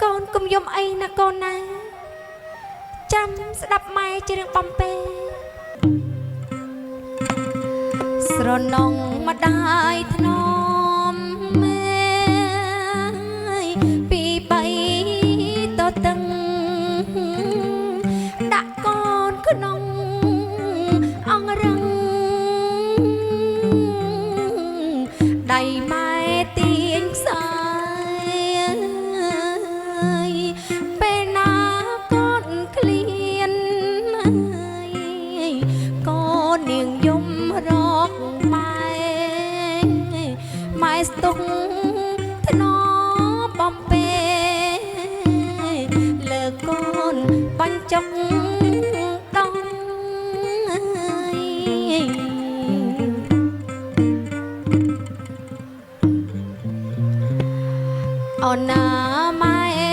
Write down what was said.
កូនកុំយំអីណាកូនណាចាំស្ដាប់ម៉ែច្រៀងបំពេស្រណងម្ដាយធ្នមមេពីបីតតឹងដាក់កូនក្នុងអង្រឹងដៃម៉ែទាញខ្សែពេលណាកូនឃ្លាន កូននាងយំរកម៉ែម៉ែស្ទុះធ្នបំពេលើកូនបញ្ចុកដងអូនណាម៉ែ